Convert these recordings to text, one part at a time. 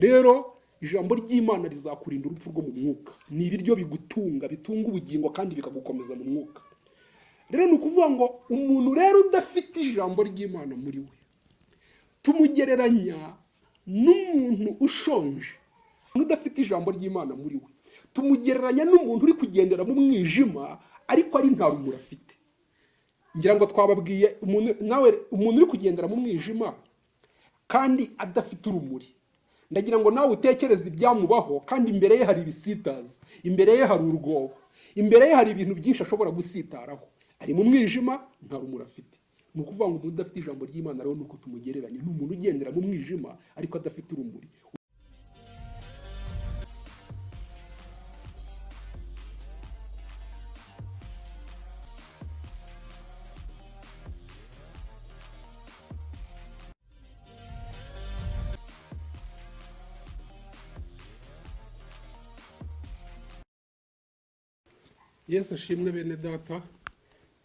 Rero ijambo ry'Imana rizakurinda urupfu rwo mu mwuka. Ni ibiryo bigutunga, bitunga ubugingo kandi bikagukomeza mu mwuka. Rero ni ukuvuga ngo umuntu rero udafite ijambo ry'Imana muri we, tumugereranya n'umuntu ushonje. Udafite ijambo ry'Imana muri we, tumugereranya n'umuntu uri kugendera mu mwijima ariko ari nta rumuri afite. Ngira ngo twababwiye umuntu, nawe umuntu uri kugendera mu mwijima kandi adafite urumuri, ndagira ngo nawe utekereze ibyamubaho, kandi imbere ye hari ibisitaza, imbere ye hari urwobo, imbere ye hari ibintu byinshi ashobora gusitaraho. Ari mu mwijima, nta rumuri afite. Ni ukuvuga ngo umuntu udafite ijambo ry'Imana rero nuko tumugereranya, ni umuntu ugendera mu mwijima ariko adafite urumuri. Yesu ashimwe bene data,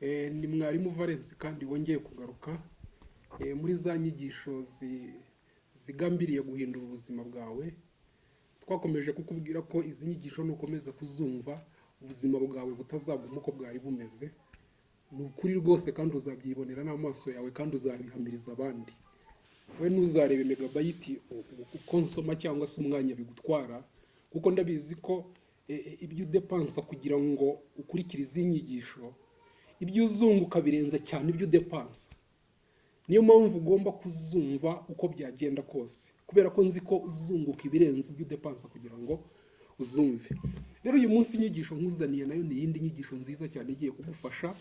ni mwarimu Valens kandi wongeye kugaruka muri za nyigisho zigambiriye guhindura ubuzima bwawe. Twakomeje kukubwira ko izi nyigisho nukomeza kuzumva ubuzima bwawe butazaguma uko bwari bumeze. Ni ukuri rwose, kandi uzabyibonera n'amaso yawe kandi uzabihamiriza abandi. We ntuzarebe megabayiti ukonsoma cyangwa se umwanya bigutwara, kuko ndabizi ko ibyo udepansa kugira ngo ukurikire izi nyigisho, ibyo uzunguka birenze cyane ibyo udepansa. Niyo mpamvu ugomba kuzumva uko byagenda kose, kubera ko nzi ko uzunguka ibirenze ibyo udepansa kugira ngo uzumve. Rero uyu munsi inyigisho nkuzaniye nayo ni iyindi nyigisho nziza cyane igiye kugufasha.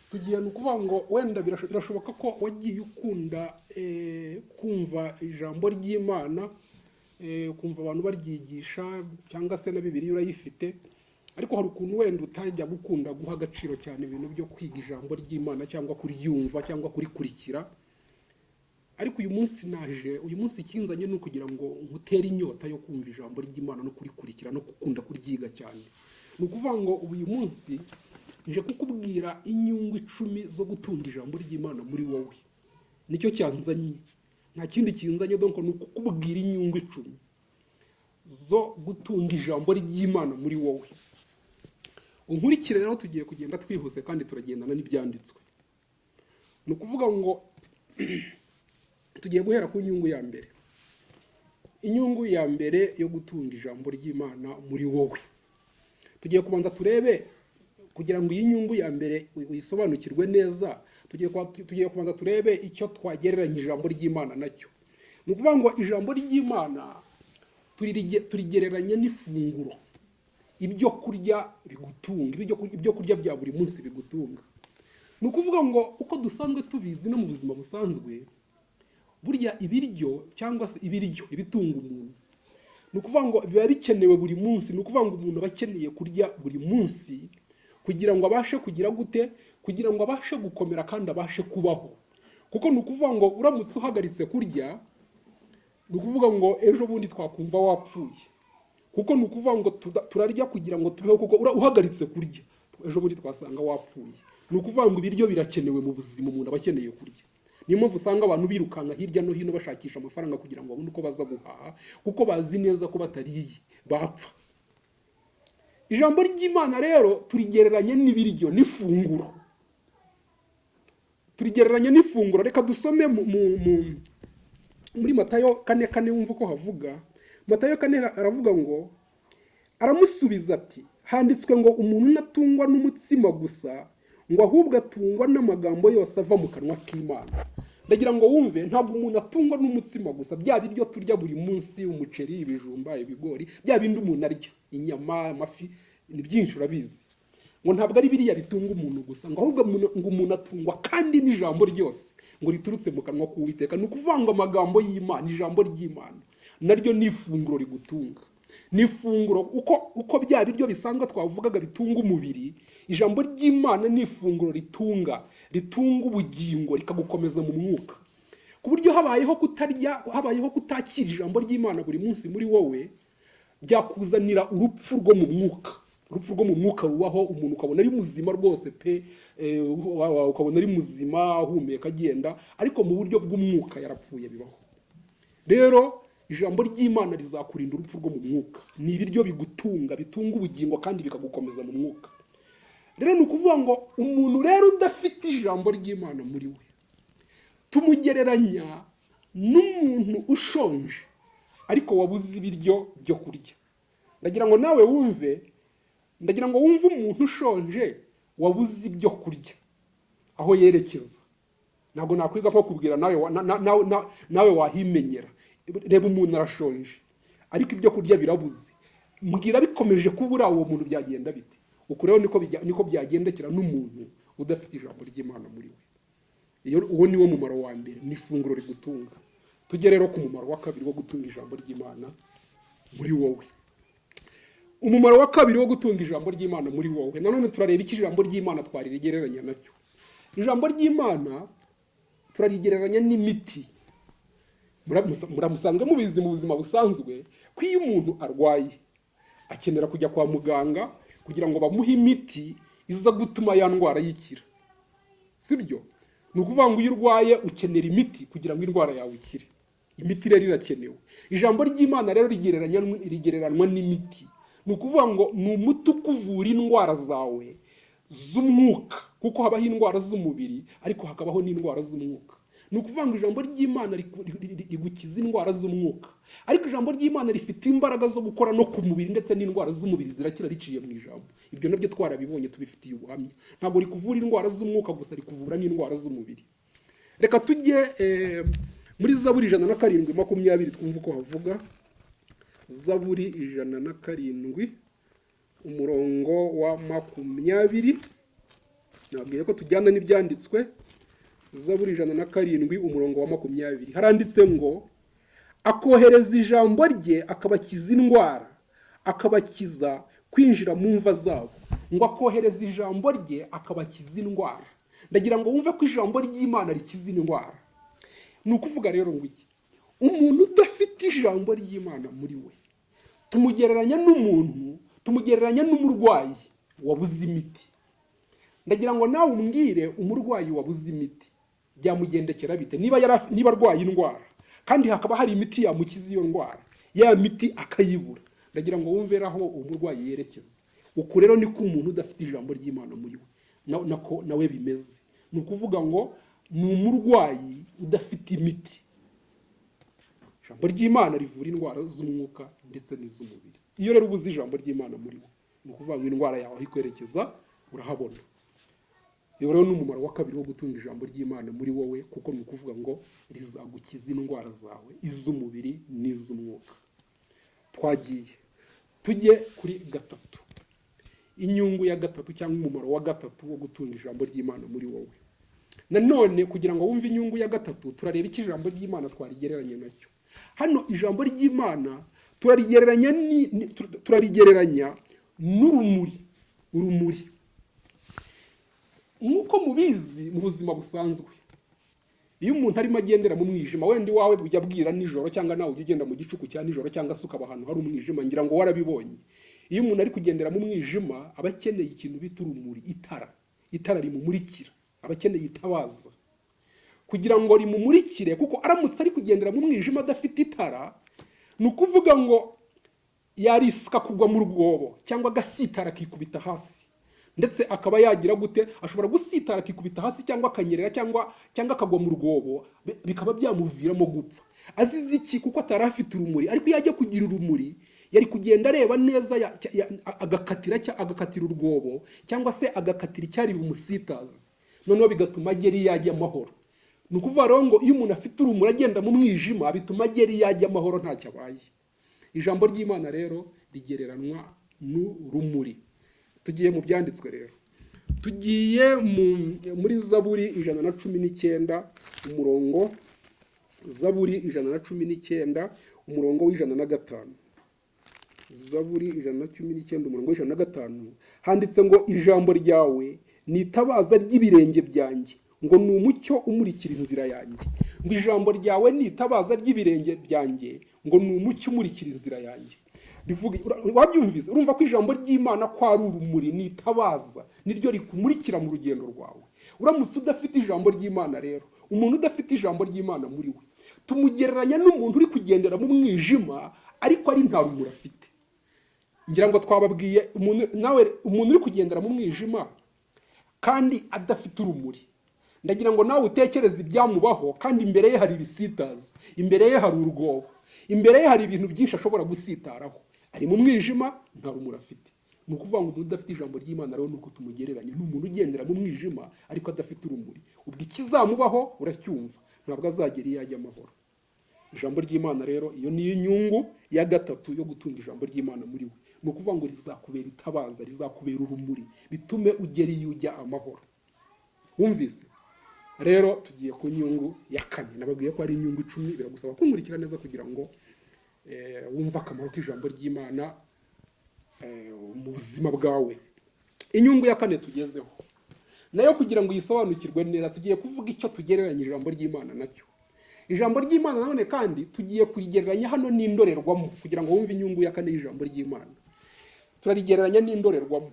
Tugiye ni ukuvuga ngo wenda birashoboka ko wagiye ukunda kumva ijambo ry'Imana, kumva abantu baryigisha cyangwa se na Bibiliya urayifite, ariko hari ukuntu wenda utajya gukunda guha agaciro cyane ibintu byo kwiga ijambo ry'Imana cyangwa kuryumva cyangwa kurikurikira. Ariko uyu munsi naje, uyu munsi ikinzanye ni ukugira ngo nkutere inyota yo kumva ijambo ry'Imana no kurikurikira no gukunda kuryiga cyane. Ni ukuvuga ngo uyu munsi nje kukubwira inyungu 10 zo gutunga ijambo ry'Imana muri wowe. Nicyo cyanzanye, nta kindi kinzanye, donc ni ukukubwira inyungu 10 zo gutunga ijambo ry'Imana muri wowe. Unkurikire rero, tugiye kugenda twihuse kandi turagendana n'ibyanditswe. Ni ukuvuga ngo tugiye guhera ku nyungu ya mbere. Inyungu ya mbere yo gutunga ijambo ry'Imana muri wowe. Tugiye kubanza turebe, kugira ngo iyi nyungu ya mbere uyisobanukirwe neza, tugiye kubanza turebe icyo twagereranya ijambo ry'Imana nacyo. Ni ukuvuga ngo ijambo ry'Imana turigereranya n'ifunguro, ibyo kurya bigutunga, ibyo kurya bya buri munsi bigutunga. Ni ukuvuga ngo uko dusanzwe tubizi no mu buzima busanzwe, burya ibiryo cyangwa se ibiryo ibitunga umuntu, ni ukuvuga ngo biba bikenewe buri munsi. Ni ukuvuga ngo umuntu aba akeneye kurya buri munsi kugira ngo abashe kugira gute, kugira ngo abashe gukomera kandi abashe kubaho. Kuko ni ukuvuga ngo uramutse uhagaritse kurya, ni ukuvuga ngo ejo bundi twakumva wapfuye. Kuko ni ukuvuga ngo turarya kugira ngo tubeho, kuko uhagaritse kurya ejo bundi twasanga wapfuye. Ni ukuvuga ngo ibiryo birakenewe mu buzima, umuntu aba akeneye kurya. Niyo mpamvu usanga abantu birukanka hirya no hino bashakisha amafaranga kugira ngo babone uko baza guhaha, kuko bazi neza ko batariye bapfa. Ijambo ry'Imana rero turigereranya n'ibiryo, n'ifunguro. Turigereranya n'ifunguro. Reka dusome muri Matayo 4:4 wumva uko havuga. Matayo 4 aravuga ngo, aramusubiza ati, handitswe ngo umuntu ntatungwa n'umutsima gusa, ngo ahubwo atungwa n'amagambo yose ava mu kanwa k'Imana. Ndagira ngo wumve, ntabwo umuntu atungwa n'umutsima gusa, bya biryo turya buri munsi, umuceri, ibijumba, ibigori, bya bindi umuntu arya, inyama, amafi, ni byinshi urabizi. Ngo ntabwo ari biriya bitunga umuntu gusa, ngo ahubwo ngo umuntu atungwa kandi n'ijambo ryose ngo riturutse mu kanwa k'Uwiteka. Ni ukuvuga ngo amagambo y'Imana, ijambo ry'Imana naryo ni ifunguro rigutunga. Ni ifunguro uko bya biryo bisanzwe twavugaga bitunga umubiri, ijambo ry'Imana ni ifunguro ritunga ubugingo, rikagukomeza mu mwuka. Ku buryo habayeho kutarya, habayeho kutakira ijambo ry'Imana buri munsi muri wowe, byakuzanira urupfu rwo mu mwuka. Urupfu rwo mu mwuka rubaho, umuntu ukabona ari muzima rwose pe, ukabona ari muzima ahumeka agenda, ariko mu buryo bw'umwuka yarapfuye, bibaho. Rero Ijambo ry'Imana rizakurinda urupfu rwo mu mwuka. Ni ibiryo bigutunga, bitunga ubugingo kandi bikagukomeza mu mwuka. Rero ni ukuvuga ngo umuntu rero udafite ijambo ry'Imana muri we tumugereranya n'umuntu ushonje ariko wabuze ibiryo byo kurya. Ndagira ngo nawe wumve, ndagira ngo wumve umuntu ushonje wabuze ibyo kurya aho yerekeza. Ntabwo nakwiga nko kubwira nawe, nawe wahimenyera. Reba, umuntu arashonje ariko ibyo kurya birabuze. Mbwira, bikomeje kubura uwo muntu byagenda bite? Uku rero niko byagendekera n'umuntu udafite ijambo ry'Imana muri we. Iyo uwo ni wo mumaro wa mbere, ni ifunguro rigutunga. Tujye rero ku mumaro wa kabiri wo gutunga ijambo ry'Imana muri wowe. Umumaro wa kabiri wo gutunga ijambo ry'Imana muri wowe, nanone turareba icyo ijambo ry'Imana twarigereranya nacyo. Ijambo ry'Imana turarigereranya n'imiti. Muramusanzwe mubizi mu buzima busanzwe ko iyo umuntu arwaye akenera kujya kwa muganga kugira ngo bamuhe imiti iza gutuma ya ndwara yikira, sibyo? Ni ukuvuga ngo iyo urwaye ukenera imiti kugira ngo indwara yawe ikire. Imiti rero irakenewe. Ijambo ry'Imana rero rigereranywa n'imiti. Ni ukuvuga ngo ni umuti ukuvura indwara zawe z'umwuka, kuko habaho indwara z'umubiri ariko hakabaho n'indwara z'umwuka. Ni ukuvuga ngo ijambo ry'Imana rigukiza indwara z'umwuka, ariko ijambo ry'Imana rifite imbaraga zo gukora no ku mubiri, ndetse n'indwara z'umubiri zirakira riciye mu ijambo. Ibyo nabyo twarabibonye, tubifitiye ubuhamya. Ntabwo rikuvura indwara z'umwuka gusa, rikuvura n'indwara z'umubiri. Reka tujye muri Zaburi 107:20, twumve uko havuga. Zaburi 107 umurongo wa 20. Nabwiye ko tujyana n'ibyanditswe. Zaburi 107 umurongo wa 20, haranditse ngo: "Akohereza ijambo rye akabakiza indwara, akabakiza kwinjira mu mva zabo." Ngo akohereza ijambo rye akabakiza indwara. Ndagira ngo wumve ko ijambo ry'Imana rikiza indwara. Ni ukuvuga rero ngo iki? Umuntu udafite ijambo ry'Imana muri we tumugereranya n'umuntu, tumugereranya n'umurwayi wabuze imiti. Ndagira ngo nawe umbwire, umurwayi wabuze imiti byamugendekera bite? Niba arwaye indwara kandi hakaba hari imiti yamukiza iyo ndwara, ya miti akayibura, ndagira ngo wumve aho umurwayi yerekeza. Uku rero niko umuntu udafite ijambo ry'Imana muri we nako nawe bimeze. Ni ukuvuga ngo ni umurwayi udafite imiti. Ijambo ry'Imana rivura indwara z'umwuka ndetse n'iz'umubiri. Iyo rero ubuze ijambo ry'Imana muri we, ni ukuvuga ngo indwara yawe aho ikwerekeza urahabona. Iyo rero ni umumaro wa kabiri wo gutunga ijambo ry'Imana muri wowe, kuko ni ukuvuga ngo rizagukiza indwara zawe, iz'umubiri n'iz'umwuka. Twagiye, tujye kuri gatatu, inyungu ya gatatu cyangwa umumaro wa gatatu wo gutunga ijambo ry'Imana muri wowe. Nanone kugira ngo wumve inyungu ya gatatu, turareba icyo ijambo ry'Imana twarigereranya nacyo. Hano ijambo ry'Imana turarigereranya n'urumuri. Urumuri, nk'uko mubizi mu buzima busanzwe, iyo umuntu arimo agendera mu mwijima, wenda iwawe bujya bwira nijoro, cyangwa nawe ujya ugenda mu gicuku cya nijoro, cyangwa se ukaba ahantu hari umwijima, ngira ngo warabibonye. Iyo umuntu ari kugendera mu mwijima aba akeneye ikintu bita urumuri, itara, itara rimumurikira. Aba akeneye itabaza kugira ngo rimumurikire, kuko aramutse ari kugendera mu mwijima adafite itara, ni ukuvuga ngo yarisika kugwa mu rwobo cyangwa agasitara akikubita hasi. Ndetse akaba yagira gute? Ashobora gusitara akikubita hasi, cyangwa akanyerera, cyangwa akagwa mu rwobo, bikaba byamuviramo gupfa. Azize iki? Kuko atari afite urumuri. Ariko iyo ajya kugira urumuri yari kugenda areba neza, agakatira urwobo cyangwa se agakatira icyari bumusitaze, noneho bigatuma agera iyo ajya amahoro. Ni ukuvuga rero ngo iyo umuntu afite urumuri agenda mu mwijima, bituma agera iyo ajya amahoro, ntacyo abaye. Ijambo ry'Imana rero rigereranwa n'urumuri. Tugiye mu byanditswe rero, tugiye muri Zaburi 119 umurongo, Zaburi 119 umurongo wa 105. Zaburi 119 umurongo wa 105, handitse ngo: "Ijambo ryawe ni itabaza ry'ibirenge byanjye," ngo "ni umucyo umurikira inzira yanjye." Ngo "ijambo ryawe ni itabaza ry'ibirenge byanjye," ngo "ni umucyo umurikira inzira yanjye." Bivuga, wabyumvise? Urumva ko ijambo ry'Imana ko ari urumuri, ni itabaza, niryo rikumurikira mu rugendo rwawe. Uramutse udafite ijambo ry'Imana rero, umuntu udafite ijambo ry'Imana muri we Tumugereranya n'umuntu uri kugendera mu mwijima ariko ari nta rumuri afite. Ngira ngo twababwiye umuntu, nawe umuntu uri kugendera mu mwijima kandi adafite urumuri, ndagira ngo nawe utekereze ibyamubaho. Kandi imbere ye hari ibisitaza, imbere ye hari urwobo, imbere ye hari ibintu byinshi ashobora gusitaraho. Ari mu mwijima, nta rumuri afite. Ni ukuvuga ngo umuntu udafite ijambo ry'Imana rero, ni uko tumugereranya, ni umuntu ugendera mu mwijima ariko adafite urumuri. Ubwo ikizamubaho uracyumva, ntabwo azagera iyo ajya amahoro. Ijambo ry'Imana rero, iyo niyo inyungu ya gatatu yo gutunga ijambo ry'Imana muri we. Ni ukuvuga ngo rizakubera itabaza, rizakubera urumuri, bitume ugera iyo ujya amahoro. Wumvise rero, tugiye ku nyungu ya kane. Nababwiye ko ari inyungu 10. Biragusaba kunkurikira neza kugira ngo wumve akamaro k'ijambo ry'Imana mu buzima bwawe. Inyungu ya kane tugezeho nayo, kugira ngo uyisobanukirwe neza, tugiye kuvuga icyo tugereranya ijambo ry'Imana nacyo. Ijambo ry'Imana nanone kandi tugiye kurigereranya hano n'indorerwamo. Kugira ngo wumve inyungu ya kane y'ijambo ry'Imana, turarigereranya n'indorerwamo.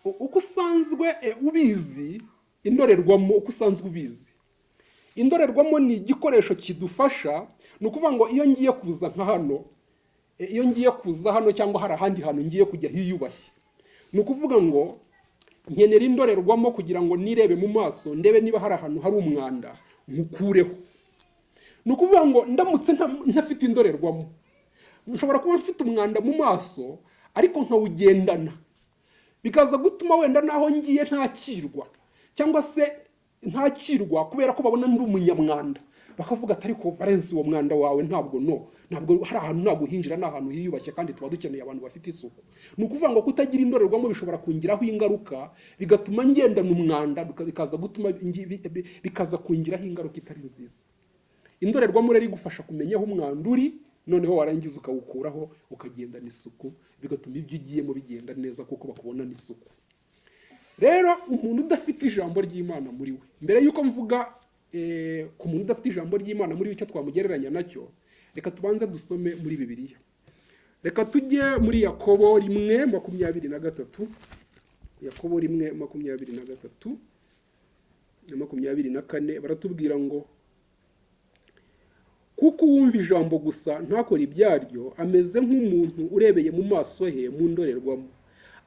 Uko usanzwe ubizi, indorerwamo, uko usanzwe ubizi, indorerwamo ni igikoresho kidufasha. Ni ukuvuga ngo iyo ngiye kuza nka hano, iyo ngiye kuza hano cyangwa hari ahandi hantu ngiye kujya hiyubashye, ni ukuvuga ngo nkenera indorerwamo kugira ngo nirebe mu maso, ndebe niba hari ahantu hari umwanda, nkukureho. Ni ukuvuga ngo ndamutse ntafite indorerwamo, nshobora kuba mfite umwanda mu maso ariko nkawugendana, bikaza gutuma wenda naho ngiye ntakirwa, cyangwa se ntakirwa kubera ko babona ndi umunyamwanda, bakavuga ati: "Ariko Valence, uwo mwanda wawe ntabwo, no ntabwo hari ahantu ntabwo uhinjira, ni ahantu hiyubashye kandi tuba dukeneye abantu bafite isuku." Ni ukuvuga ngo kutagira indorerwamo bishobora kungiraho ingaruka, bigatuma ngendana umwanda, bikaza gutuma bikaza kungiraho ingaruka itari nziza. Indorerwamo rero igufasha kumenya aho umwanda uri, noneho warangiza ukawukuraho, ukagendana isuku, bigatuma ibyo ugiyemo bigenda neza kuko bakubona n'isuku. Rero umuntu udafite ijambo ry'Imana muri we, mbere y'uko mvuga ku muntu udafite ijambo ry'Imana muri we icyo twamugereranya nacyo, reka tubanze dusome muri Bibiliya. Reka tujye muri Yakobo 1:23. Yakobo 1:23 na 24, baratubwira ngo: "Kuko uwumva ijambo gusa ntakore ibyaryo ameze nk'umuntu urebeye mu maso he mu ndorerwamo,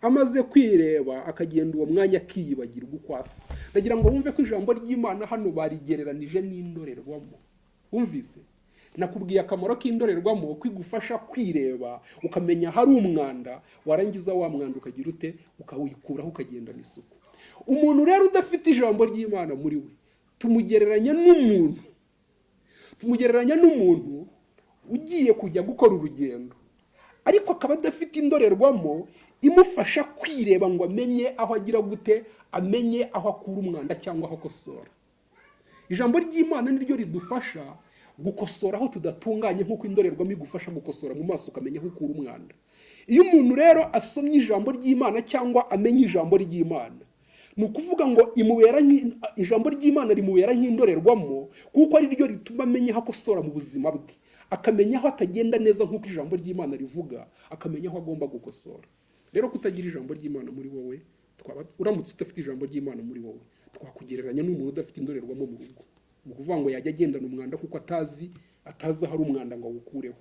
amaze kwireba akagenda uwo mwanya akiyibagirwa uko asa." Ndagira ngo wumve ko ijambo ry'Imana hano barigereranije n'indorerwamo. Wumvise, nakubwiye akamaro k'indorerwamo, ko igufasha kwireba ukamenya hari umwanda, warangiza wa mwanda ukagira ute? Ukawikuraho, ukagendana isuku. Umuntu rero udafite ijambo ry'Imana muri we, tumugereranya n'umuntu ugiye kujya gukora urugendo ariko akaba adafite indorerwamo imufasha kwireba ngo amenye aho agira gute, amenye aho akura umwanda cyangwa aho akosora. Ijambo ry'Imana niryo ridufasha gukosora aho tudatunganye, nk'uko indorerwamo igufasha gukosora mu maso ukamenya aho ukura umwanda. Iyo umuntu rero asomye ijambo ry'Imana cyangwa amenye ijambo ry'Imana, ni ukuvuga ngo imubera ijambo ry'Imana rimubera nk'indorerwamo, kuko ari ryo rituma amenya aho akosora mu buzima bwe, akamenya aho atagenda neza nk'uko ijambo ry'Imana rivuga, akamenya aho agomba gukosora. Rero kutagira ijambo ry'Imana muri wowe, twaba uramutse udafite ijambo ry'Imana muri wowe, twakugereranya n'umuntu udafite indorerwamo mu rugo. Ni ukuvuga ngo yajya agendana umwanda kuko atazi ahari umwanda ngo awukureho.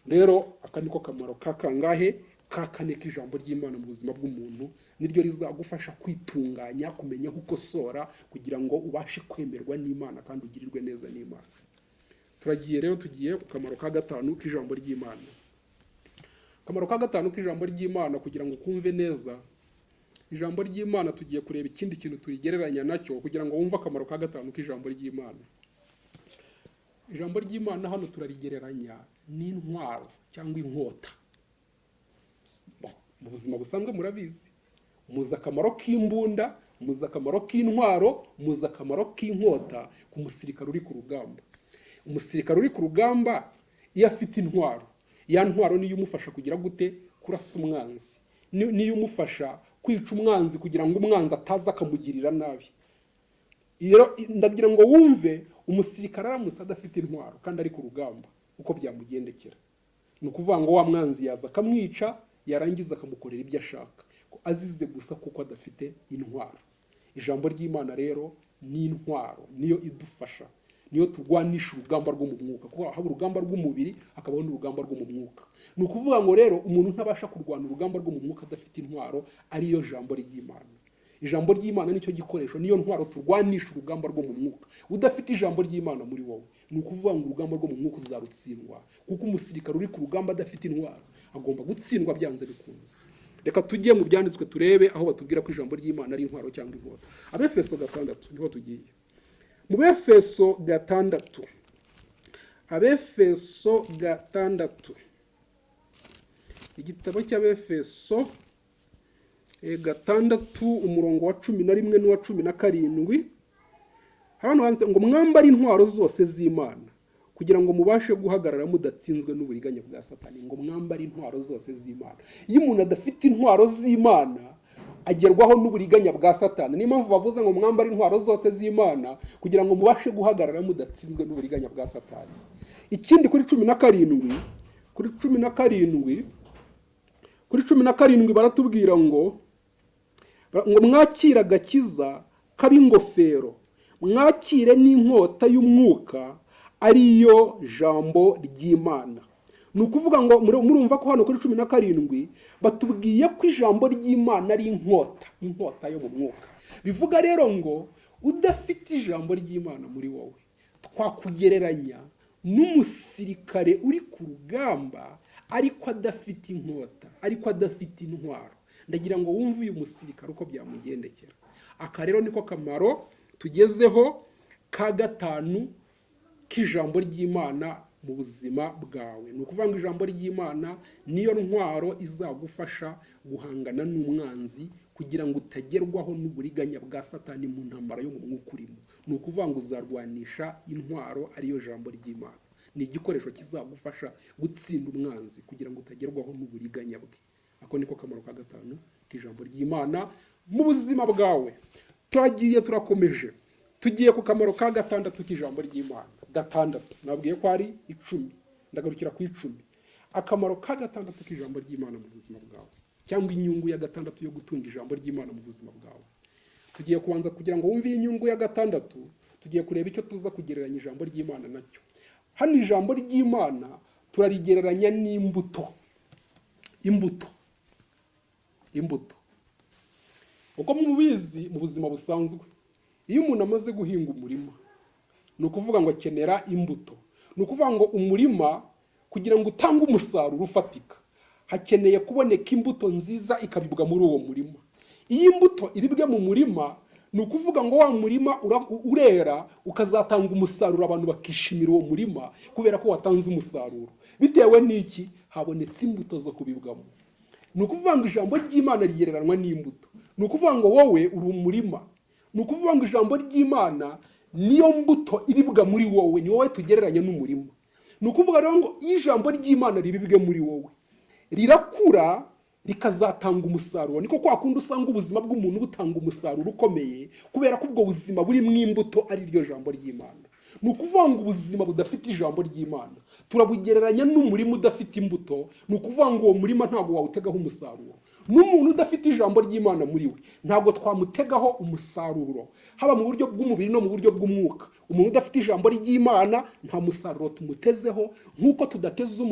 Rero aka niko kamaro ka kangahe? Ka kane k'ijambo ry'Imana mu buzima bw'umuntu. Niryo rizagufasha kwitunganya, kumenya aho ukosora kugira ngo ubashe kwemerwa n'Imana kandi ugirirwe neza n'Imana. Turagiye rero, tugiye ku kamaro ka gatanu k'ijambo ry'Imana. Akamaro ka gatanu k'ijambo ry'Imana, kugira ngo ukumve neza ijambo ry'Imana, tugiye kureba ikindi kintu turigereranya nacyo kugira ngo wumve akamaro ka gatanu k'ijambo ry'Imana. Ijambo ry'Imana hano turarigereranya n'intwaro cyangwa inkota. Bon, mu buzima busanzwe murabizi, muzi akamaro k'imbunda, muzi akamaro k'intwaro, muzi akamaro k'inkota ku musirikare uri ku rugamba. Umusirikare uri ku rugamba iyo afite intwaro, ya ntwaro niyo imufasha kugira gute? Kurasa umwanzi. Niyo imufasha kwica umwanzi kugira ngo umwanzi ataza akamugirira nabi. Rero ndagira ngo wumve umusirikare aramutse adafite intwaro kandi ari ku rugamba uko byamugendekera. Ni ukuvuga ngo wa mwanzi yaza akamwica, yarangiza akamukorera ibyo ashaka, azize gusa kuko adafite intwaro. Ijambo ry'Imana rero ni intwaro, niyo idufasha, Niyo turwanisha urugamba rwo mu mwuka, kuko haba urugamba rw'umubiri, hakabaho n'urugamba rwo mu mwuka. Ni ukuvuga ngo rero umuntu ntabasha kurwana urugamba rwo mu mwuka adafite intwaro, ariyo jambo ry'Imana. Ijambo ry'Imana nicyo gikoresho, niyo ntwaro turwanisha urugamba rwo mu mwuka. Udafite ijambo ry'Imana muri wowe, ni ukuvuga ngo urugamba rwo mu mwuka uzarutsindwa, kuko umusirikare uri ku rugamba adafite intwaro agomba gutsindwa byanze bikunze. Reka tujye mu byanditswe turebe aho batubwira ko ijambo ry'Imana ari intwaro cyangwa inkota. Abefeso 6 niho tugiye. Mu Befeso 6, Abefeso 6, igitabo cy'Abefeso 6, umurongo wa 11 n'uwa 17. Hano handitse ngo: "Mwambare intwaro zose z'Imana kugira ngo mubashe guhagarara mudatsinzwe n'uburiganya bwa Satani." Ngo mwambare intwaro zose z'Imana. Iyo umuntu adafite intwaro z'Imana agerwaho n'uburiganya bwa Satani. Niyo mpamvu bavuze ngo mwambare intwaro zose z'Imana kugira ngo mubashe guhagarara mudatsinzwe n'uburiganya bwa Satani. Ikindi, kuri 17, kuri 17, kuri 17 baratubwira ngo mwakire agakiza k'ab'ingofero, mwakire n'inkota y'umwuka, ariyo jambo ry'Imana. Ni ukuvuga ngo murumva ko hano kuri 17 batubwiye ko ijambo ry'Imana ari inkota, inkota yo mu mwuka. Bivuga rero ngo udafite ijambo ry'Imana muri wowe twakugereranya n'umusirikare uri ku rugamba ariko adafite inkota, ariko adafite intwaro. Ndagira ngo wumve uyu musirikare uko byamugendekera. Aka rero niko kamaro tugezeho ka gatanu k'ijambo ry'Imana mu buzima bwawe. Ni ukuvuga ngo ijambo ry'Imana niyo ntwaro izagufasha guhangana n'umwanzi kugira ngo utagerwaho n'uburiganya bwa Satani mu ntambara yo mu mwuka urimo. Ni ukuvuga ngo uzarwanisha intwaro ariyo jambo ry'Imana. Ni igikoresho kizagufasha gutsinda umwanzi kugira ngo utagerwaho n'uburiganya bwe. Ako niko kamaro ka gatanu k'ijambo ry'Imana mu buzima bwawe. Turagiye, turakomeje, tugiye ku kamaro ka gatandatu k'ijambo ry'Imana. Gatandatu, nabwiye ko ari 10, ndagarukira ku 10. Akamaro ka gatandatu k'ijambo ry'Imana mu buzima bwawe, cyangwa inyungu ya gatandatu yo gutunga ijambo ry'Imana mu buzima bwawe. Tugiye kubanza, kugira ngo wumve iyi nyungu ya gatandatu, tugiye kureba icyo tuza kugereranya ijambo ry'Imana nacyo. Hano ijambo ry'Imana turarigereranya n'imbuto. Imbuto, imbuto, uko mubizi mu buzima busanzwe, iyo umuntu amaze guhinga umurima, ni ukuvuga ngo akenera imbuto. Ni ukuvuga ngo umurima kugira ngo utange umusaruro ufatika hakeneye kuboneka imbuto nziza ikabibwa muri uwo murima. Iyo imbuto ibibwe mu murima, ni ukuvuga ngo wa murima urera ukazatanga umusaruro, abantu bakishimira uwo murima kubera ko watanze umusaruro. Bitewe n'iki? Habonetse imbuto zo kubibwamo. Ni ukuvuga ngo ijambo ry'Imana rigereranywa n'imbuto. Ni ukuvuga ngo wowe uri umurima. Ni ukuvuga ngo ijambo ry'Imana niyo mbuto ibibwa muri wowe, ni wowe tugereranya n'umurima. Ni ukuvuga rero ngo iyo ijambo ry'Imana ribibwe muri wowe rirakura rikazatanga umusaruro. Niko kwa kundi usanga ubuzima bw'umuntu butanga umusaruro ukomeye, kubera ko ubwo buzima burimo imbuto, ari ryo jambo ry'Imana. Ni ukuvuga ngo ubuzima budafite ijambo ry'Imana turabugereranya n'umurima udafite imbuto. Ni ukuvuga ngo uwo murima ntabwo wawutegaho umusaruro. N'umuntu udafite ijambo ry'Imana muri we ntabwo twamutegaho umusaruro, haba mu buryo bw'umubiri no mu buryo bw'umwuka. Umuntu udafite ijambo ry'Imana nta musaruro tumutezeho, nk'uko tudateze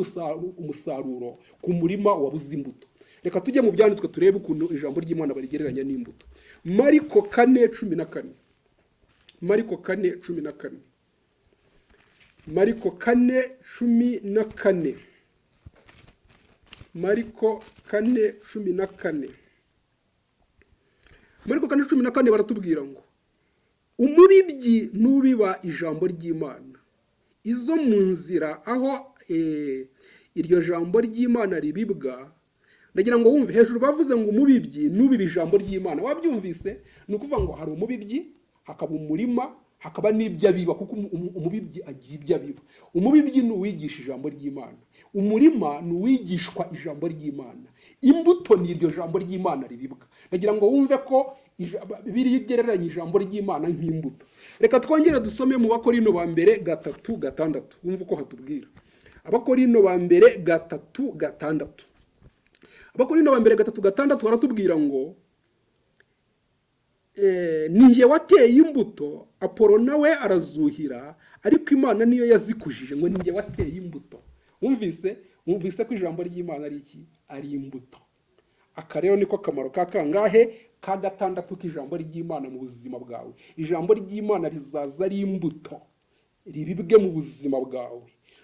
umusaruro ku murima wabuze imbuto. Reka tujye mu byanditswe turebe ukuntu ijambo ry'Imana barigereranya n'imbuto. Mariko 4:14, Mariko 4:14, Mariko 4:14, Mariko 4:14, Mariko 4:14 baratubwira ngo: "Umubibyi n'ubiba ijambo ry'Imana. Izo mu nzira aho iryo jambo ry'Imana ribibwa." Ndagira ngo wumve, hejuru bavuze ngo umubibyi n'ubiba ijambo ry'Imana. Wabyumvise? Ni ukuvuga ngo hari umubibyi, hakaba umurima, hakaba n'ibyo abiba, kuko umubibyi agira ibyo abiba. Umubibyi ni uwigisha ijambo ry'Imana, umurima ni uwigishwa ijambo ry'Imana, imbuto ni iryo jambo ry'Imana ribibwa. Ndagira ngo wumve ko Bibiliya igereranya ijambo ry'Imana nk'imbuto. Reka twongere dusome mu Bakorino ba mbere 3:6, wumve uko hatubwira. Abakorino ba mbere 3:6, Abakorino ba mbere 3:6 baratubwira ngo: "Ni jye wateye imbuto, Apolo nawe arazuhira, Ariko Imana niyo yazikujije, ngo ninjye wateye imbuto. Wumvise ko ijambo ry'Imana ari iki? Ari imbuto. Aka rero niko kamaro ka kangahe? Ka gatandatu k'ijambo ry'Imana mu buzima bwawe. Ijambo ry'Imana rizaza ari imbuto, ribibwe mu buzima bwawe,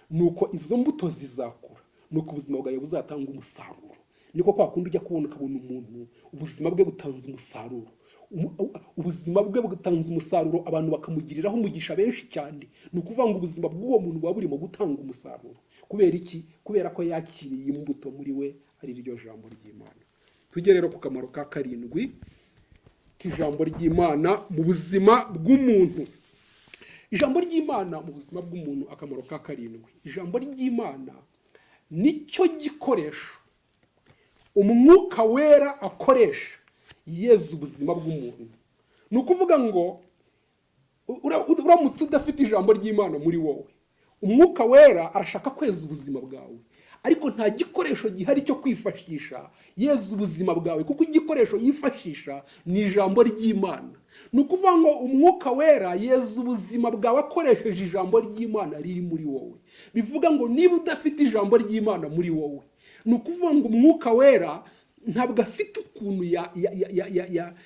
nuko izo mbuto zizakura, nuko ubuzima bwawe buzatanga umusaruro. Niko kwa kundi ujya kubona ukabona umuntu ubuzima bwe butanze umusaruro, ubuzima bwe butanze umusaruro, abantu bakamugiriraho umugisha benshi cyane. Ni ukuvuga ngo ubuzima bw'uwo muntu buba burimo gutanga umusaruro. Kubera iki? Kubera ko yakiriye imbuto muri we, ari ryo jambo ry'Imana. Tujye rero ku kamaro ka karindwi k'ijambo ry'Imana mu buzima bw'umuntu. Ijambo ry'Imana mu buzima bw'umuntu, akamaro ka karindwi: ijambo ry'Imana nicyo gikoresho Umwuka Wera akoresha yeza ubuzima bw'umuntu. Ni ukuvuga ngo uramutse udafite ijambo ry'Imana muri wowe, Umwuka Wera arashaka kweza ubuzima bwawe, ariko nta gikoresho gihari cyo kwifashisha yeza ubuzima bwawe, kuko igikoresho yifashisha ni ijambo ry'Imana. Ni ukuvuga ngo Umwuka Wera yeza ubuzima bwawe akoresheje ijambo ry'Imana riri muri wowe. Bivuga ngo niba udafite ijambo ry'Imana muri wowe, ni ukuvuga ngo Umwuka Wera ntabwo afite ukuntu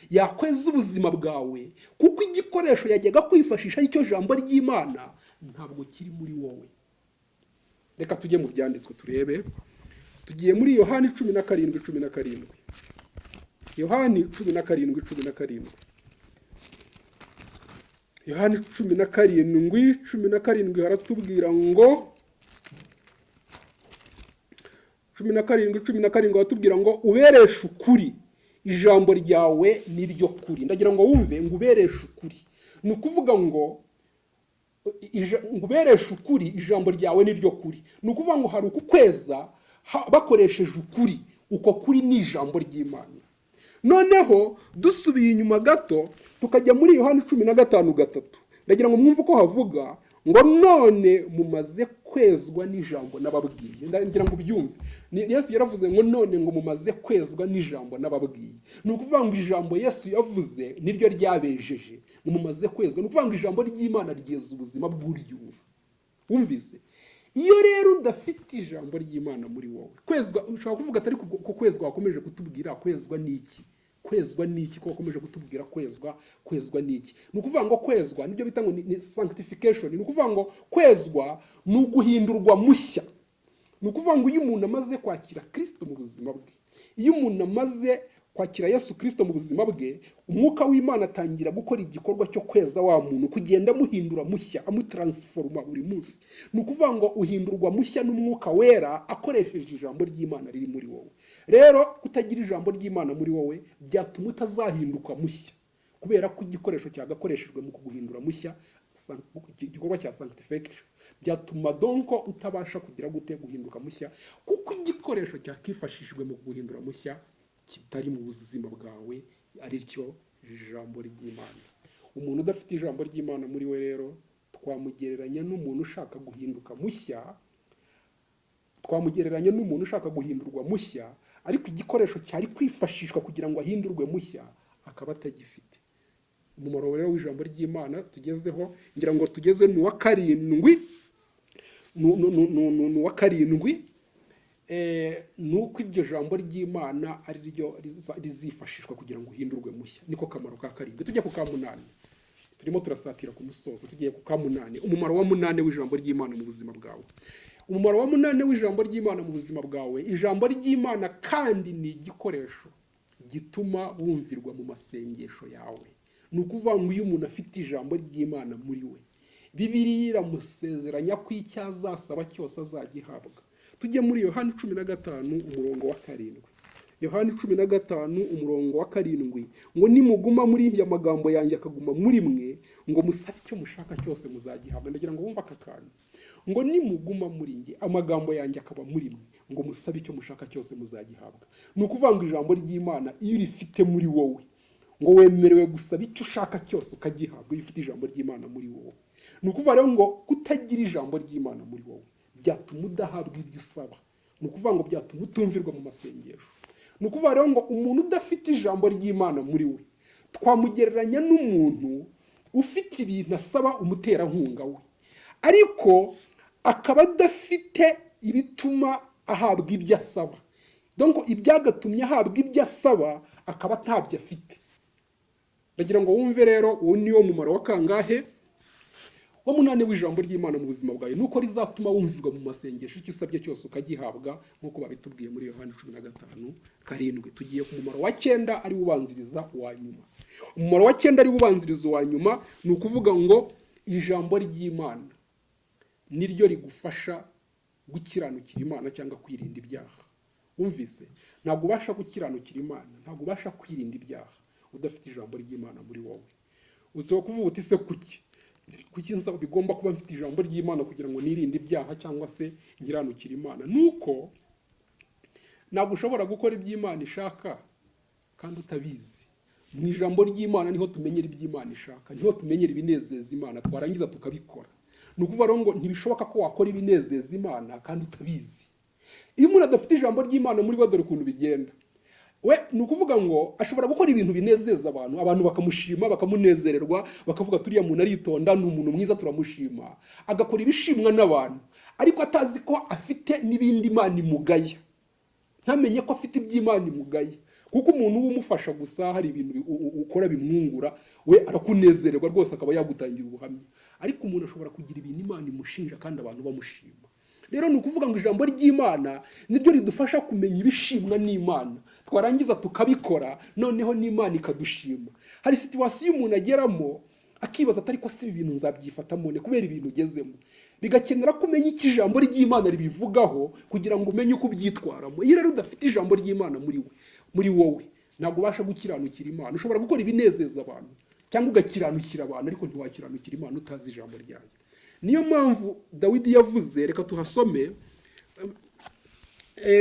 yakweza ubuzima bwawe, kuko igikoresho yajyaga kwifashisha, aricyo jambo ry'Imana, ntabwo kiri muri wowe. Reka tujye mu byanditswe turebe. Tugiye muri Yohani 17:17. Yohani 17:17. Yohani 17:17 haratubwira ngo, 17:17 haratubwira ngo: "Ubereshe ukuri, ijambo ryawe ni ryo kuri." Ndagira ngo wumve ngo ubereshe ukuri. Ni ukuvuga ngo ngo ubereshe ukuri, ijambo ryawe ni ryo kuri. Ni ukuvuga ngo hari ukukweza bakoresheje ukuri. Uko kuri ni ijambo ry'Imana. Noneho dusubiye inyuma gato, tukajya muri Yohani 15:3, ndagira ngo mwumve uko havuga ngo: "None mumaze kwezwa n'ijambo nababwiye." Ndagira ngo ubyumve. Yesu yaravuze ngo none ngo mumaze kwezwa n'ijambo nababwiye. Ni ukuvuga ngo ijambo Yesu yavuze niryo ryabejeje, ngo mumaze kwezwa. Ni ukuvuga ngo ijambo ry'Imana ryeza ubuzima bw'uryumva. Wumvise? Iyo rero udafite ijambo ry'Imana muri wowe, kwezwa, ushobora kuvuga atari ko kwezwa wakomeje kutubwira, kwezwa ni iki? Kwezwa ni iki? Ko wakomeje kutubwira kwezwa, kwezwa ni iki? Ni ukuvuga ngo kwezwa nibyo bita ngo ni sanctification. Ni ukuvuga ngo kwezwa ni uguhindurwa mushya. Ni ukuvuga ngo iyo umuntu amaze kwakira Kirisito mu buzima bwe, iyo umuntu amaze kwakira Yesu Kirisito mu buzima bwe, Umwuka w'Imana atangira gukora igikorwa cyo kweza wa muntu, kugenda amuhindura mushya, amutaransforoma buri munsi. Ni ukuvuga ngo uhindurwa mushya n'Umwuka Wera akoresheje ijambo ry'Imana riri muri wowe. Rero kutagira ijambo ry'Imana muri wowe byatuma utazahinduka mushya, kubera ko igikoresho cyagakoreshejwe mu kuguhindura mushya, igikorwa cya sanctification, byatuma donc utabasha kugira gute? Guhinduka mushya, kuko igikoresho cyakifashishijwe mu kuguhindura mushya kitari mu buzima bwawe, ari cyo ijambo ry'Imana. Umuntu udafite ijambo ry'Imana muri we rero twamugereranya n'umuntu ushaka guhinduka mushya, twamugereranya n'umuntu ushaka guhindurwa mushya, ariko igikoresho cyari kwifashishwa kugira ngo ahindurwe mushya akaba atagifite. Umumaro rero w'ijambo ry'Imana tugezeho, ngira ngo tugeze ni uwa karindwi, ni uwa karindwi. Ni uko iryo jambo ry'Imana ari ryo rizifashishwa kugira ngo uhindurwe mushya. Niko kamaro ka karindwi. Tujya ku ka munani, turimo turasatira ku musozo. Tugiye ku ka munani, umumaro wa munani w'ijambo ry'Imana mu buzima bwawe. Umumaro wa munani w'ijambo ry'Imana mu buzima bwawe: ijambo ry'Imana kandi ni igikoresho gituma wumvirwa mu masengesho yawe. Ni ukuvuga ngo iyo umuntu afite ijambo ry'Imana muri we, Bibiliya iramusezeranya ko icyo azasaba cyose azagihabwa. Tujye muri Yohani 15 umurongo wa 7. Yohani 15 umurongo wa 7 ngo: "Nimuguma muri aya magambo yanjye akaguma muri mwe, ngo musabe icyo mushaka cyose muzagihabwa." Ndagira ngo wumve aka kantu ngo: "Nimuguma muri njye, amagambo yanjye akaba muri mwe, ngo musabe icyo mushaka cyose muzagihabwa." Ni ukuvuga ngo ijambo ry'Imana iyo urifite muri wowe, ngo wemerewe gusaba icyo ushaka cyose ukagihabwa, iyo ufite ijambo ry'Imana muri wowe. Ni ukuvuga rero ngo kutagira ijambo ry'Imana muri wowe byatuma udahabwa ibyo usaba. Ni ukuvuga ngo byatuma utumvirwa mu masengesho. Ni ukuvuga rero ngo umuntu udafite ijambo ry'Imana muri we twamugereranya n'umuntu ufite ibintu asaba umuterankunga we. Ariko akaba adafite ibituma ahabwa ibyo asaba. Donc ibyagatumye ahabwa ibyo asaba akaba atabyo afite. Ndagira ngo wumve rero, uwo ni wo mumaro wa kangahe? Wa munani w'ijambo ry'Imana mu buzima bwawe, nuko rizatuma wumvirwa mu masengesho, icyo usabye cyose ukagihabwa, nk'uko babitubwiye muri Yohani 15:7. Tugiye ku mumaro wa cyenda, ari wo ubanziriza uwa nyuma. Umumaro wa cyenda, ari wo ubanziriza uwa nyuma, ni ukuvuga ngo ijambo ry'Imana niryo rigufasha gukiranukira Imana cyangwa kwirinda ibyaha. Wumvise? Ntabwo ubasha gukiranukira Imana, ntabwo ubasha kwirinda ibyaha udafite ijambo ry'Imana muri wowe. Uzi kuvuga uti: "Se kuki nsaba bigomba kuba mfite ijambo ry'Imana kugira ngo nirinde ibyaha cyangwa se nkiranukire Imana?" Nuko ntabwo ushobora gukora ibyo Imana ishaka kandi utabizi. Mu ijambo ry'Imana niho tumenyera ibyo Imana ishaka, niho tumenyera ibinezeza Imana, twarangiza tukabikora. Ni ukuvuga rero ngo ntibishoboka ko wakora ibinezeza Imana kandi utabizi. Iyo umuntu adafite ijambo ry'Imana muri we, dore ukuntu bigenda. We ni ukuvuga ngo ashobora gukora ibintu binezeza abantu, abantu bakamushima, bakamunezererwa, bakavuga: "Turiya muntu aritonda, ni umuntu mwiza, turamushima." Agakora ibishimwa n'abantu, ariko atazi ko afite n'ibindi Imana imugaya, ntamenye ko afite iby'Imana imugaya. Kuko umuntu umufasha gusa, hari ibintu ukora bimwungura, we arakunezererwa rwose, akaba yagutangira ubuhamya. Ariko umuntu ashobora kugira ibintu Imana imushinja kandi abantu bamushima. Rero ni ukuvuga ngo ijambo ry'Imana niryo ridufasha kumenya ibishimwa n'Imana, twarangiza tukabikora, noneho n'Imana ikadushima. Hari situation umuntu ageramo akibaza atari ko si ibi bintu nzabyifatamo ne, kubera ibintu ugezemo bigakenera ko umenya icyo ijambo ry'Imana ribivugaho kugira ngo umenye uko ubyitwaramo. Iyo rero udafite ijambo ry'Imana muri wowe, ntabwo ubasha gukiranukira Imana. Ushobora gukora ibinezeza abantu cyangwa ugakiranukira abantu, ariko ntiwakiranukira Imana utazi ijambo ryayo. Niyo mpamvu Dawidi yavuze, reka tuhasome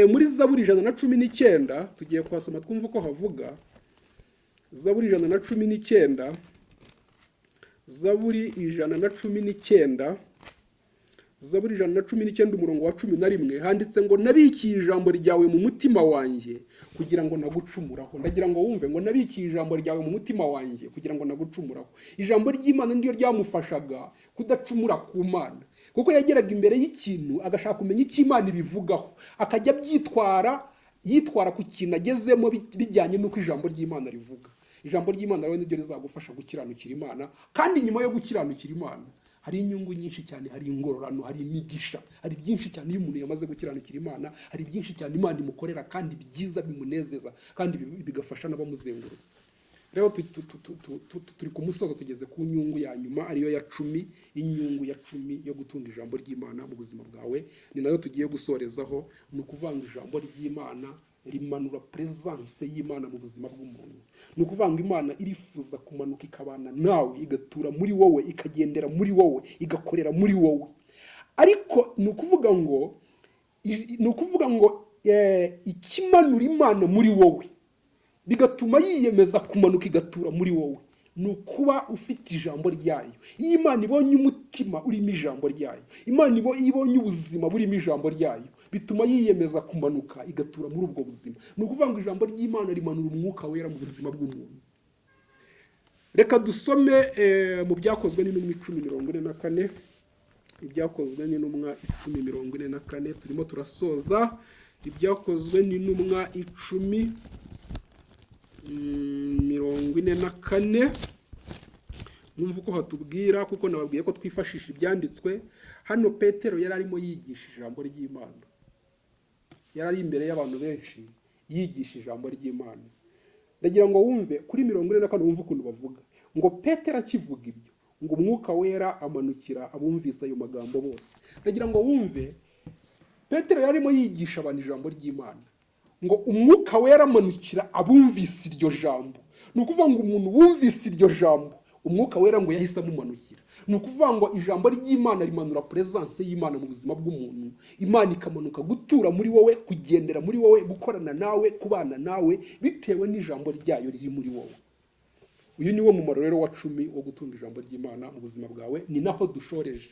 muri Zaburi 119. Tugiye kuhasoma twumva uko havuga. Zaburi 119, Zaburi 119, Zaburi 119, umurongo wa 11, handitse ngo: "Nabikiye ijambo ryawe mu mutima wanjye kugira ngo nagucumuraho." Ndagira ngo wumve ngo: "Nabikiye ijambo ryawe mu mutima wanjye kugira ngo nagucumuraho." Ijambo ry'Imana niryo ryamufashaga kudacumura ku Mana, kuko yageraga imbere y'ikintu agashaka kumenya icyo Imana ibivugaho, akajya abyitwara, yitwara ku kintu agezemo bijyanye n'uko ijambo ry'Imana rivuga. Ijambo ry'Imana rero niryo rizagufasha gukiranukira Imana. Kandi nyuma yo gukiranukira Imana hari inyungu nyinshi cyane, hari ingororano, hari imigisha, hari byinshi cyane. Iyo umuntu yamaze gukiranukira Imana, hari byinshi cyane Imana imukorera kandi byiza, bimunezeza, kandi bigafasha n'abamuzengurutse. Rero turi ku musozo, tugeze ku nyungu ya nyuma, ariyo ya 10. Inyungu ya 10 yo gutunga ijambo ry'Imana mu buzima bwawe, ni nayo tugiye gusorezaho. Ni ukuvuga ngo ijambo ry'Imana rimanura presence y'Imana mu buzima bw'umuntu. Ni ukuvuga ngo Imana irifuza kumanuka ikabana nawe, igatura muri wowe, ikagendera muri wowe, igakorera muri wowe. Ariko ni ukuvuga ngo ikimanura Imana muri wowe, bigatuma yiyemeza kumanuka igatura muri wowe, ni ukuba ufite ijambo ryayo. Iyo Imana ibonye umutima urimo ijambo ryayo, Imana iyo ibonye ubuzima burimo ijambo ryayo, bituma yiyemeza kumanuka igatura muri ubwo buzima. Ni ukuvuga ngo ijambo ry'Imana rimanura Umwuka Wera mu buzima bw'umuntu. Reka dusome mu Byakozwe n'Intumwa 10:44. Ibyakozwe n'Intumwa 10:44, turimo turasoza. Ibyakozwe n'Intumwa 10:44, mwumva uko hatubwira, kuko nababwiye ko twifashisha ibyanditswe. Hano Petero yari arimo yigisha ijambo ry'Imana, yari ari imbere y'abantu benshi yigisha ijambo ry'Imana. Ndagira ngo wumve kuri 44, wumve ukuntu bavuga ngo: "Petero akivuga ibyo, ngo Umwuka Wera amanukira abumvise ayo magambo bose." Ndagira ngo wumve, Petero yarimo yigisha abantu ijambo ry'Imana, ngo Umwuka Wera amanukira abumvise iryo jambo. Ni ukuvuga ngo umuntu wumvise iryo jambo, Umwuka Wera ngo yahise amumanukira. Ni ukuvuga ngo ijambo ry'Imana rimanura presence y'Imana mu buzima bw'umuntu, Imana ikamanuka gutura muri wowe, kugendera muri wowe, gukorana nawe, kubana nawe, bitewe n'ijambo ryayo riri muri wowe. Uyu ni wo mumaro rero wa 10 wo gutunga ijambo ry'Imana mu buzima bwawe, ni naho dushoreje.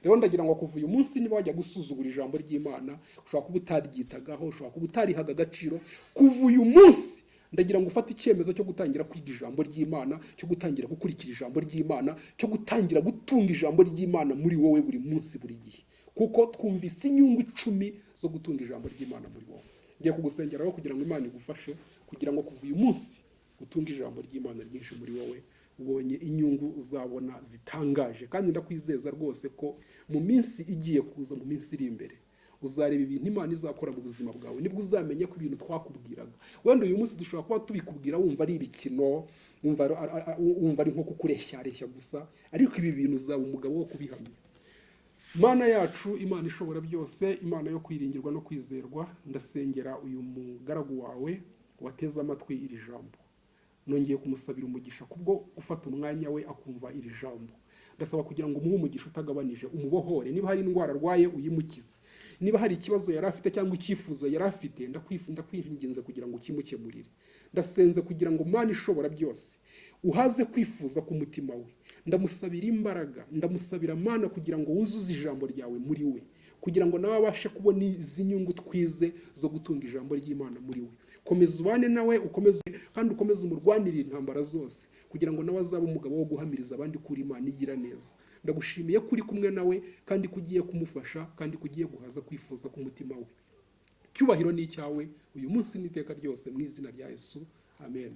Rero ndagira ngo kuva uyu munsi, niba wajya gusuzugura ijambo ry'Imana, ushobora kuba utaryitagaho, ushobora kuba utarihaga agaciro, kuva uyu munsi Ndagira ngo ufate icyemezo cyo gutangira kwiga ijambo ry'Imana, cyo gutangira gukurikira ijambo ry'Imana, cyo gutangira gutunga ijambo ry'Imana muri wowe buri munsi, buri gihe, kuko twumvise inyungu 10 zo gutunga ijambo ry'Imana muri wowe. Ngiye kugusengera rero kugira ngo Imana igufashe, kugira ngo kuva uyu munsi utunge ijambo ry'Imana ryinshi muri wowe. Ubonye inyungu uzabona zitangaje, kandi ndakwizeza rwose ko mu minsi igiye kuza, mu minsi iri imbere, uzareba ibintu Imana izakora mu buzima bwawe. Nibwo uzamenya ko ibintu twakubwiraga, wenda uyu munsi dushobora kuba tubikubwira wumva ari ibikino, wumva ari nko kukureshyareshya gusa, ariko ibi bintu uzaba umugabo wo kubihamya. Mana yacu, Imana ishobora byose, Imana yo kwiringirwa no kwizerwa, ndasengera uyu mugaragu wawe wateze amatwi iri jambo. Nongeye kumusabira umugisha kubwo gufata umwanya we akumva iri jambo. Ndasaba kugira ngo umuhe umugisha utagabanije, umubohore. Niba hari indwara arwaye, uyimukize. Niba hari ikibazo yari afite cyangwa icyifuzo yari afite, ndakwinginze kugira ngo ukimukemurire. Ndasenze kugira ngo, Mana ishobora byose, uhaze kwifuza k'umutima we. Ndamusabira imbaraga, ndamusabira, Mana, kugira ngo wuzuze ijambo ryawe muri we, kugira ngo nawe abashe kubona izi nyungu twize zo gutunga ijambo ry'Imana muri we. Komeza ubane nawe, ukomeze kandi ukomeze umurwanirire intambara zose, kugira ngo nawe azabe umugabo wo guhamiriza abandi kuri Imana igira neza. Ndagushimiye ko uri kumwe nawe, kandi ko ugiye kumufasha, kandi ko ugiye guhaza kwifuza k'umutima we. Cyubahiro ni icyawe uyu munsi n'iteka ryose, mu izina rya Yesu, amen.